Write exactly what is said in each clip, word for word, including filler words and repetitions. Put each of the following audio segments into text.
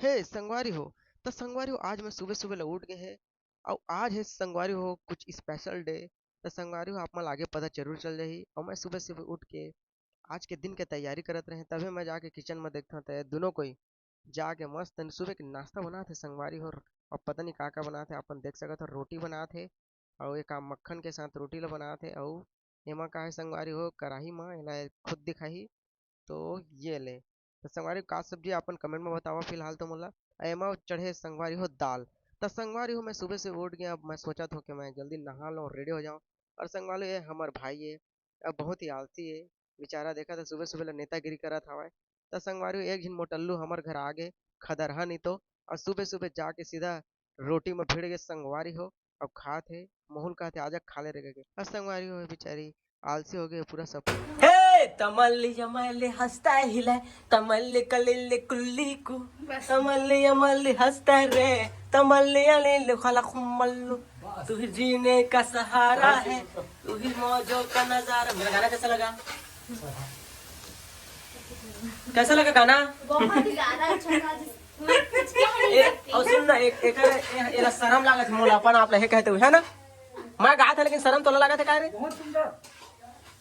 हे संगवारी हो, त संगवारी हो, आज मैं सुबह सुबह ले उठ गए हे। अउ आज हे संगवारी हो कुछ स्पेशल डे। त संगवारी हो, आप मन ल आगे पता जरूर चल जाही। अउ मैं सुबह सुबह उठ के आज के दिन के तैयारी करत रहे, तभे मैं जाके किचन में देखथों त दुनों कोई जाके मस्त सुबह के नाश्ता बनात हे संगवारी हो। अब पता नहीं का का बनात हे, अपन देख सकत हो, रोटी बनात हे अउ एक मक्खन के साथ रोटी ला बनात हे। अउ एमा का हे संगवारी हो, कढ़ाई मा एला खुद दिखाही। तो ये ले, तो संगवारी हो, का सब्जी, अपन कमेंट में बतावा। फिलहाल तो मोला एमा चढ़े संगवारी हो दाल। त संगवारी हो, मैं सुबह से उठ गया, अब मैं सोचत हो कि मैं जल्दी नहा लो, रेडी हो जाऊं। और संगवारी हो, ये हमर भाई है, अब बहुत ही आलसी है बेचारा, देखा था सुबह सुबह ले नेतागिरी करत हवय। त संगवारी हो, एक झिन मोटल्लू हमर घर आ गे, खदरहा नहीं तो, और सुबह सुबह जाके सीधा रोटी में भिड़ गए संगवारी हो। अब खात हे, मोहुल कहत हे, "आजा खा ले रे," करके। अब संगवारी हो, बेचारी आलसी हो गई पूरा सब। हे तमल्ली यमल्ली हंसता हिला, तमल्ली कलिल्ली कुल्ली कु, तमल्ली यमल्ली हंसता रे, तमल्ली अलिल्ली खला खुमल्लू। तू ही जीने का सहारा है, तू ही मौजों का नजारा। मेरा गाना कैसा लगा? कैसा लगा गाना? बहुत ही ज्यादा अच्छा था। जिस, मैं कुछ कह नहीं ए, सकती। और सुन ना, एक, एक, ए, एला शर्म लागत हे मोला अपन आप ला हे कहते हुए, है ना? मैं गात हे, लेकिन शर्म तोला लागत हे, का रे? बहुत सुंदर।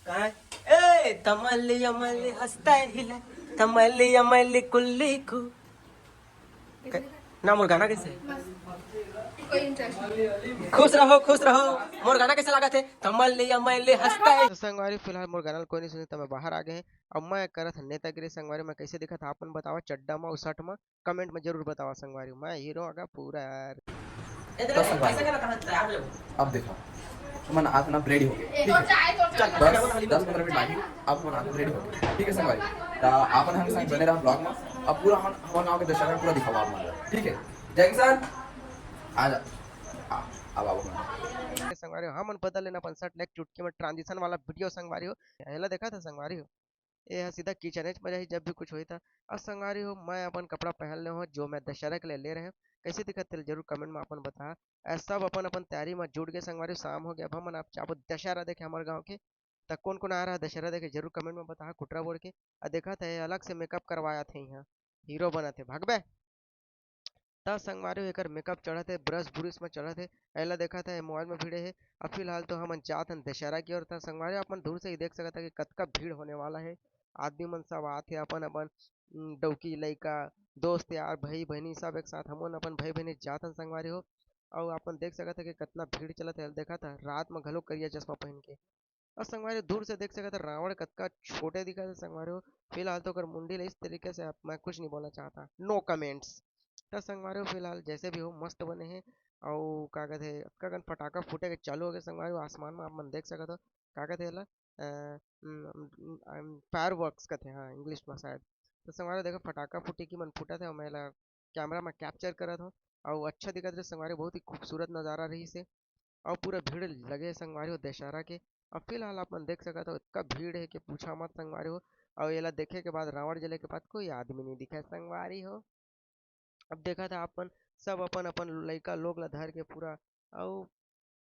का है? ए, तमल्ली अमल्ली हंसता हिला, तमल्ली अमल्ली कुल्ली कु। क-, ना, मोर गाना कैसे? कोई इंटरेस्ट नहीं। खुश रहो, खुश रहो। मोर गाना कैसे लागत हे? तमल्ली अमल्ली हंसता है। तो संगवारी, फिलहाल मोर गाना ल कोई नहीं सुने, तो मैं बाहर आ गए हैं। अब मैं करत हन नेतागिरी संगवारी, मैं कैसे दिखत हे, आप मन बतावा, चड्डा मा, शर्ट मा, कमेंट में जरूर बतावा संगवारी, मैं हीरो आगा पूरा यार। तो संगवारी, अब देखो, तुमन आज ना रेडी हो गए, ठीक है? बस दस पंद्रह मिनट बाकी, अब तुमन आज रेडी हो गए, ठीक है संगवारी? तो आप मन हमर संग बने रहा ब्लॉग में, अब पूरा हम, हमर गांव के दशहरा पूरा दिखावा आप मन, ठीक है? जय किसान, आ जा, आ, अब आओ। संगवारी हो, हमन बदल लेना अपन शर्ट, ले एक चुटकी में ट्रांजिशन वाला वीडियो संगवारी हो, एला देखा था संगवारी हो। ये ह सीधा किचनेच में जाही जब भी कुछ होही त। अउ संगवारी हो, मैं अपन कपड़ा पहन ले हों, जो मैं दशहरा के लिए ले रहे हों। कैसे दिखत तेला जरूर कमेंट में अपन बताहा। अउ सब अपन अपन तैयारी में जुट गए संगवारी हो, शाम हो गया। अब हमन आप जाबो दशहरा देखे हमर गांव के। त कोन कोन आ रहा दशहरा देखे जरूर कमेंट में बताहा, कुटरा बोल के। अउ देखत हे अलग से मेकअप करवाया थे इहाँ, हीरो बनत हे, भागबे। त संगवारी हो, एकर मेकअप चढ़त हे, ब्रश ब्रुश म चढ़त हे, एला देखत हे, मोबाइल म भिड़े हे। अब फिलहाल तो हमन जात हन दशहरा की ओर। त संगवारी हो, अपन दूर से ही देख सकत हे कि कतका भीड़ होने वाला हे। आदमी मन सब आत हे, अपन अपन, उम, डौकी लइका, दोस्त यार, भाई बहिनी सब एक साथ। हमन अपन भाई बहिनी जात हन संगवारी हो। अउ अपन देख सकत हे कि कतना भीड़ चलत हे। देखत हे, रात म घलो करिया चश्मा पहन के। अउ संगवारी हो, दूर से देख सकत हे, रावण कतका छोटे दिखत हे संगवारी हो। फिलहाल तो ओकर मुंडी ल इस तरीके से आप, मैं कुछ नहीं बोलना चाहता, no comments। त संगवारी हो, फिलहाल जैसे भी हो, मस्त बने हे। अउ का कथे, अतका कन फटाका फूटे के चालू हो गए संगवारी हो, आसमान में आप मन देख सकत हो, का कथे एला, अ, उम, उम, अम, fireworks कथे, हाँ, इंग्लिश में शायद। त संगवारी हो, देखो, फटाका फूटी की मन फूटत हे, मैं एला कैमरा में कैप्चर करत हो, अउ अच्छा दिखत रहे संगवारी, बहुत ही खूबसूरत नजारा रहिस हे। अउ पूरा भीड़ लगे हे संगवारी हो दशहरा के। अब फिलहाल आप मन देख सकत हो, इतका भीड़ हे कि पूछा मत संगवारी हो। अउ एला देखे के बाद, रावण जले के बाद कोई आदमी नहीं दिखे संगवारी हो। अब देखत हे आप मन, सब अपन अपन लइका लोग ला धर के पूरा, अउ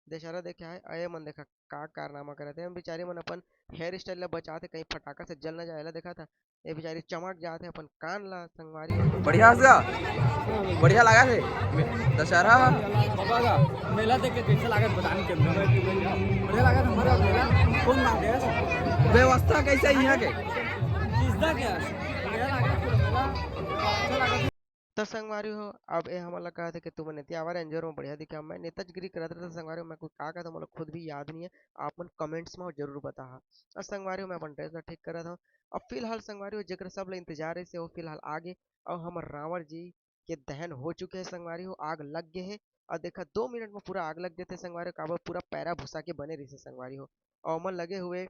दशहरा देखे आए। अउ ये मन देखा का कारनामा करत हे, बेचारी मन अपन हेयर स्टाइल ला बचात हे, कहीं फटाका से जल न जाए, एला देखत हे। ये बेचारी चमक जात हे अपन कान ला संगवारी हो। बढ़िया हस गा? बढ़िया लागत हे दशहरा? बाबा गा, मेला देख के कैसे लागत, बतानी के अंदर बढ़िया लागत हमारा मेला। कौन नाम है? व्यवस्था कैसे हे इहाँ के? किसदा क्या? बढ़िया लागत मेला। अच्छा लागत। त संगवारी हो, अब ए हमन ला कहत हे कि तुमन एती आवा रे अंजोर म बढ़िया दिखे। मैं नेताजगिरी करत रहता संगवारी हो, मैं कुछ का कहता मोला खुद भी याद नहीं है, आप मन कमेंट्स में जरूर बताहा। अउ संगवारी हो, मैं अपन ड्रेस ला ठीक करत हूँ। अब फिलहाल संगवारी हो, जेकर सब ला इंतजार रहिस हे, वो फिलहाल आ गे। अउ हमर रावण जी के दहन हो चुके हे संगवारी हो, आग लग गे हे। अउ देखा, दो मिनट में पूरा आग लग जथे संगवारी हो, काबर पूरा पैरा भूसा के बने रहिस हे संगवारी हो। अउ ओमन लगे हुए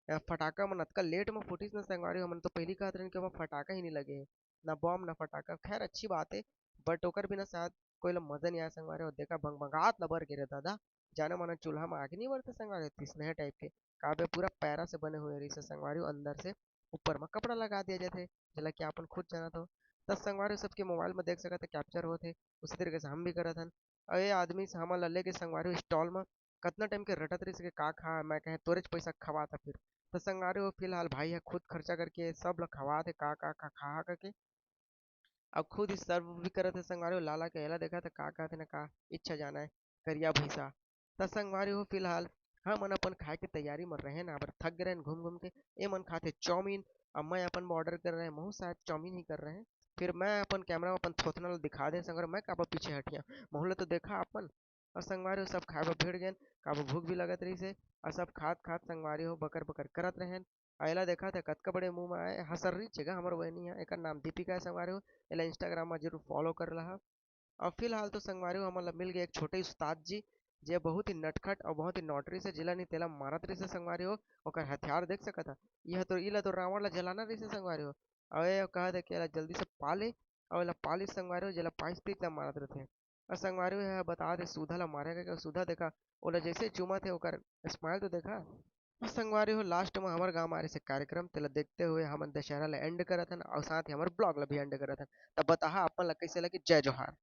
अ, फटाका मन अतका लेट म फूटिस न संगवारी हो, हमन तो पहिली कहत रहेन कि ओमा फटाका ही नहीं लगे हे, ना बम ना फटाका। खैर, अच्छी बात हे, but ओकर बिना शायद कोई ला मजा नहीं आए संगवारी हो। देखा, भंगभंगात ल बर गे रे दादा, जाने माने चूल्हा म आगी नहीं बरथे संगवारी हो, तिसने टाइप के। काबे पूरा पैरा से बने हुए रहिस हे संगवारी हो, अंदर से ऊपर म कपड़ा लगा दिया जाथे, जेला कि आपन खुद जानत हो। त संगवारी हो, सबके मोबाइल म देख सकत हे, कैप्चर होत हे, उसी तरीके से हम भी करत हन। अउ ये आदमी से हमन ला लेके संगवारी हो स्टॉल म कतना टाइम के रटत रहिस के का खा, मैं कहे तोरेच पैसा खवात ह फिर। त संगवारी हो, फिलहाल भाई ह खुद खर्चा करके सब ल खवात हे, का, का, का खा करके। अउ खुद ही सर्व भी करत हे संगवारी हो लाला के। एला देखत हे का कहत हे ना का, इच्छा जाना है करिया भैंसा। त संगवारी हो फिलहाल हमन अपन खाए के तैयारी म रहेन, काबर थक गे रहेन घूम घूम के। ए मन खाथे चाउमीन, अब मैं अपन बर ऑर्डर कर रहे, महू शायद चाउमीन ही कर रहे। फिर मैं अपन कैमरा म अपन थोथना ल दिखा दे संगवारी, मैं काबर पीछे हटिया, महू ल तो देखा अपन। और संगवारी हो सब खाए बर भिड़ गेन, काबर भूख भी लगत रहिस हे। और सब खात खात संगवारी हो बकर बकर करत रहेन। और एला देखत हे कतका बड़े मुंह म आए, हसर्री छेगा हमर वहनी है, एकर नाम दीपिका है संगवारी हो। एला इंस्टाग्राम म जरूर फॉलो कर लहा। और फिलहाल तो संगवारी हो हमन ला मिल गए एक छोटे उस्ताद जी, जे बहुत ही नटखट और बहुत ही नॉटरी से जिला नहीं तेला मारत रहिस हे संगवारी हो। ओकर हथियार देख सकत हा, यह तो इला तो रावण ला जलाना रहिस हे संगवारी हो। और ये कहत हे कि एला जल्दी से पाले, और एला पालिस संगवारी हो, जेला पाइस तीर ला मारत रहिथे। और संगवारी हो यह बता दे सुधा ला मारे के, सुधा देखा ओला जैसे चूमत हे ओकर स्माइल तो देखा। और संगवारी हो लास्ट में हमर गांव म आ रहिस हे कार्यक्रम, तेला देखते हुए हमन दशहरा ला एंड करत हन और साथ ही हमर ब्लॉग ला भी एंड करत हन। तब बताहा अपन ला कैसे लगे। जय जोहार।